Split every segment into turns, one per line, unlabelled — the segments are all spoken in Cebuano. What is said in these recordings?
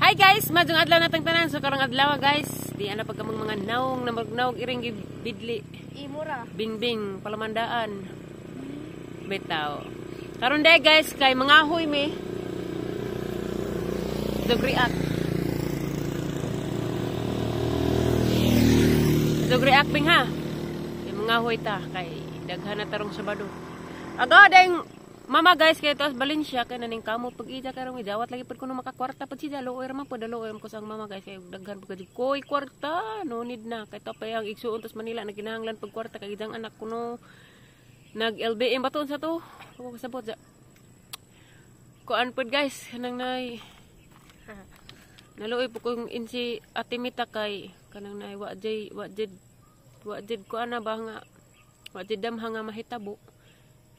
Hi guys, madjong adlaw natang tanan. So karong adlaw guys, di ana pag kamong mga naong na magnaog iring gibidli.
Imura.
Bingbing palamandaan. Bitaw. Karon day guys, kay mangahoy mi. Dog react. Dog react bing ha. Kay mangahoy ta kay daghan na tarong Sabado. Aga dayng mama guys kay tos Valencia kay naning kamo pag ija karong idawat lagi pud kuno makakwarta pud siya luoy ra man pud, luoy ko sa mama guys kay daghan pud kadyo koy kwarta, no need na kay tapay ang igsuon tos Manila nagkinahanglan pag kwarta kay idang anak kuno nag LBM ba to sa to ako kasabot ja kuan pud guys kanang nay naluoy pud kong insi Ate Mita kay kanang nay wa jay wa jid wa jid kuan na ba nga wa jid damha nga mahitabo.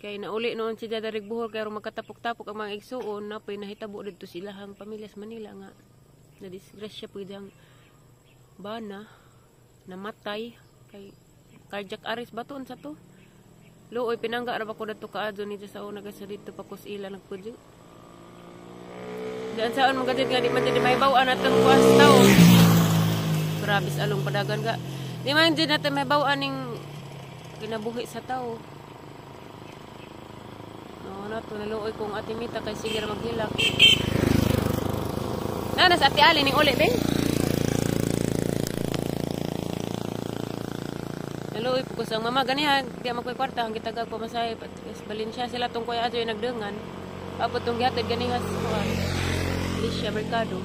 Kay nauli noon si Jadarig Buhol kay aron magkatapok-tapok ang mga igsuon na po'y nahitabo didto sa ilahang pamilya sa Manila nga nadisgrasya po diyang bana namatay kay cardiac arrest ba to unsa to luoy pinangga ra ba ko dadto kaadto ni sa una guys didto pa ko sa ila nagpudyo daan saon mga nga di man jud mahibaw-an atong kuas taw grabe sa along padagan ga di man jud natin mahibaw-an ning kinabuhi sa tao. No, na to naluoy kong Ate Mita kay sige ra maghilak. Nanas Ate Ali ning uli bing. Naluoy po ko sa mama ganihan, di magkoy kwarta ang gitagag ko masahe pat Valencia sila tong kuya adyo nagdengan. Apo tong gihatid ganiha sa kuan. Alicia Mercado.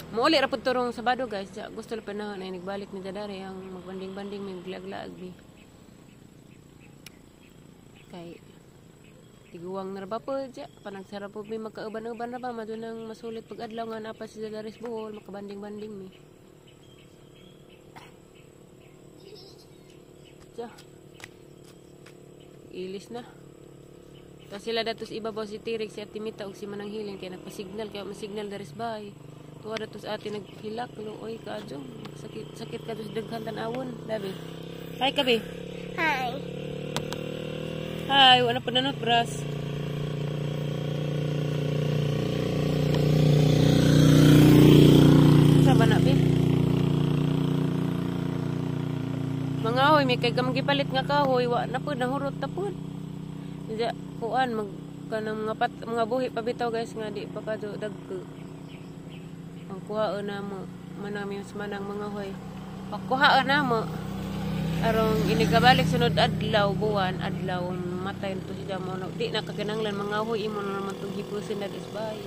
Muuli ra pud turong Sabado guys. Ja, gusto la panahon ay nagbalik ni Jadare ang magbanding-banding may glaglaag ni. Kay tiguang na ba po dya, panagsara po may magkauban-uban na ba, madun ang masulit pag adlaw nga napa si Dadaris Bohol, makabanding-banding mi. Dya. Ilis na. Tapos sila datos ibabaw si Tirig, si Ate Mita, ug si Manang Hiling, kaya nagpasignal, kaya masignal daris bay. Tuwa datos ate naghilak, luoy ka adyo. Sakit, sakit ka dos daghan tan-awon. Labi. Hi kabi.
Hi.
Hi, wala pa nanot, bras. Sa ba na, be? Mga hoy, may kay kamagipalit nga kahoy, wa na po, nahurot na po. Diya, kuan, mag, kanang mga, pat, mga buhi pa bitaw, guys, nga di pa kadyo, dagko. Ang kuhaan na mo, manami, mas manang mga hoy. Pagkuhaan na mo, arong inigabalik sunod adlaw buwan adlaw matay to siya mo no di na kakinanglan mga huy imo na naman tong hipusin na isbay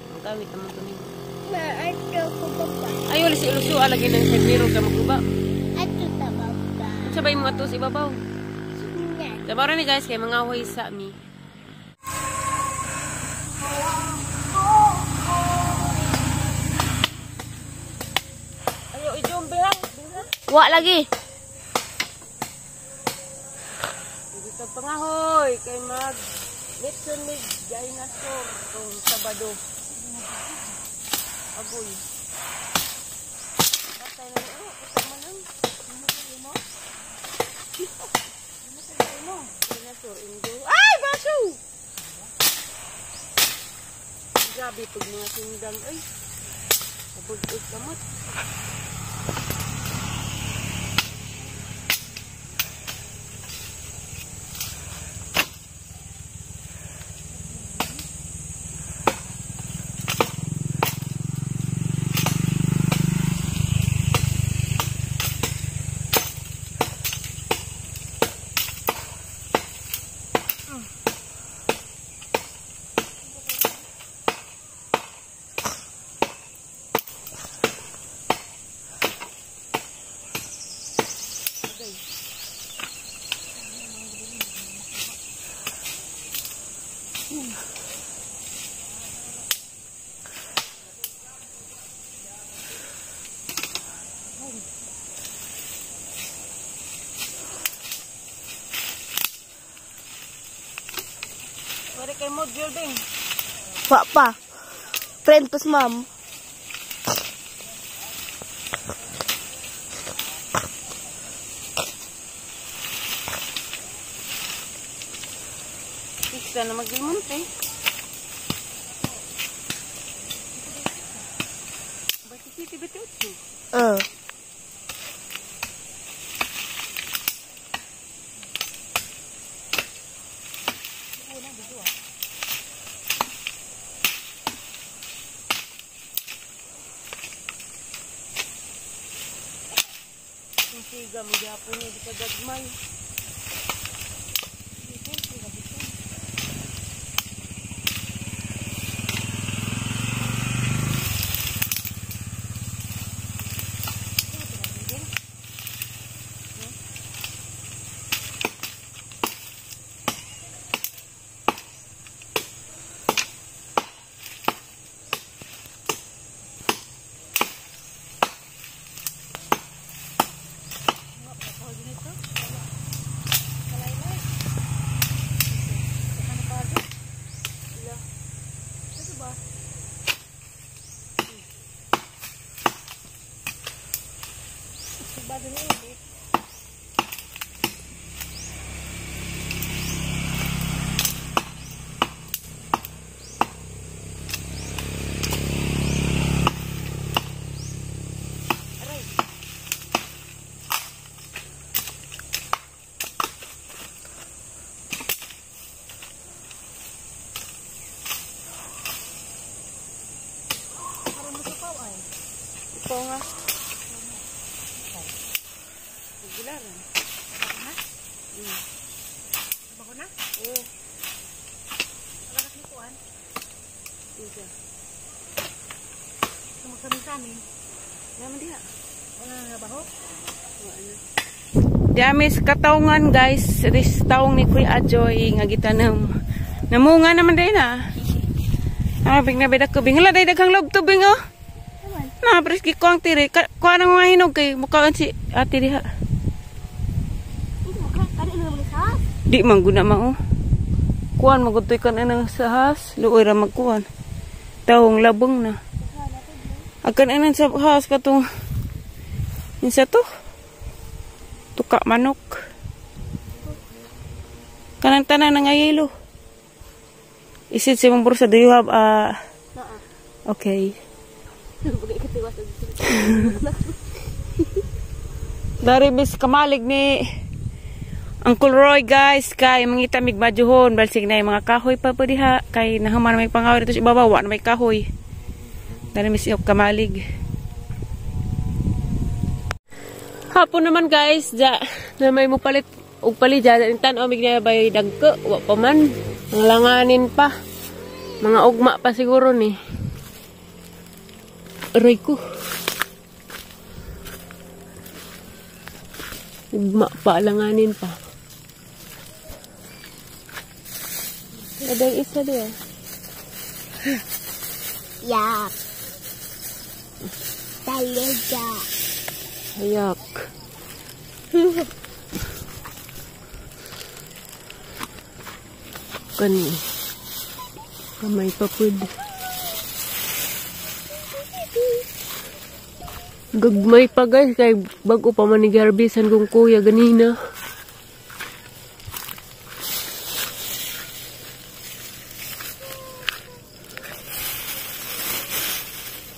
ang gamit naman to nimo
na adto ko baba
ayo si iluso lagi nang sa biro ka maguba
adto ta baba
unsa ba imo ato sa ibabaw sabara ni guys kay mga huy sa mi. Ayo ijumbe ha
wa lagi.
Dito pangahoy kay mag litson mig dinosaur tong Sabado. Agoy. Batay na oh, kita man ang mo. Dinosaur indo. Ay, baso. Grabe pag mga sindang ay. Abog-og kamot. Pwede kay module ding.
Wa pa. Friend tos ma'am.
Isa na magilmonte. Siga mo gyapon niya di ka gagmay. Ito nga. Gularan.
Na? Bago na?
Oo.
Wala ka nikuan.
Isa.
Sumagsamin-samin.
Naman diha.
Wala na baho?
Wala na. Diamis kataungan guys, this taong ni Kuya Ajoy nga gitanam. Namunga naman din ah. Ah, bing na bedak ko bing. Hala day daghang loob tubing oh. Na preski ko ang tiri. Kuha nang mga hinog kay mukhaan si ate diha. Di man guna mao. Kuan magutoy kan anang sahas, luoy ra magkuan. Tawong labong na. Akan anan sa has katong insa to? Tuka manok. Kanang tanan nga yelo. Isid si mong bursa, do you have a okay. Dari bis kamalig ni Uncle Roy guys, kay mangita mig majuhon balsig na mga kahoy pa po diha kay nahuman may pangaw dito sa ibabaw, wa na may kahoy. Dari mis yok kamalig. Hapon naman guys, ja na may mupalit og palit ja tan-aw mig na bay dagko, wa pa man. Langanin pa. Mga ugma pa siguro ni. Aray ko. Ugma pa, langanin pa. Aday isa diya.
Yak. Talaga.
Ayak. Kani. Kamay pa pud. Gagmay pa guys kay bago pa man ni garbisan kong kuya ganina.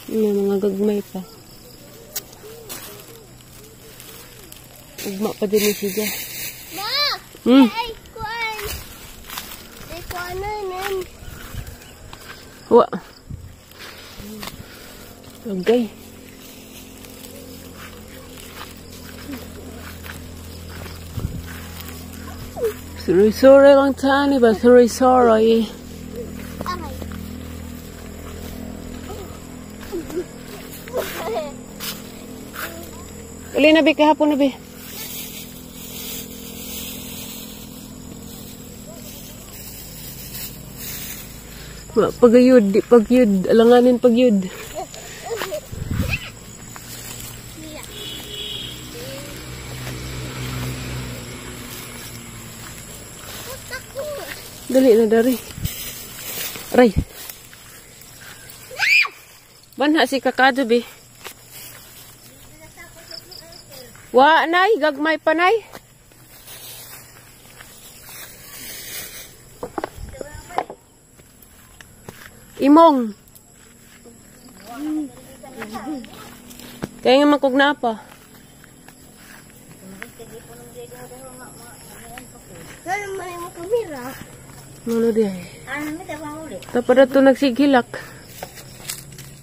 Yung mga gagmay pa. Ugma pa din siya.
Ma! Ay, kuan! Ay, kuan na nan.
Wa. Okay. Sorry-sorry lang tani ba? Sorry-sorry. Uli na bi, kahapon na bi. Pagayud, di pagyud, alanganin pagyud. Dali na dari. Aray. Banha si kakado bi. Wa nay, gagmay pa nay. Imong. Kaya nga makog na pa.
Ano man yung kamera?
Ano di ay.
Ano mi tawa uli?
Tapada to nagsigilak.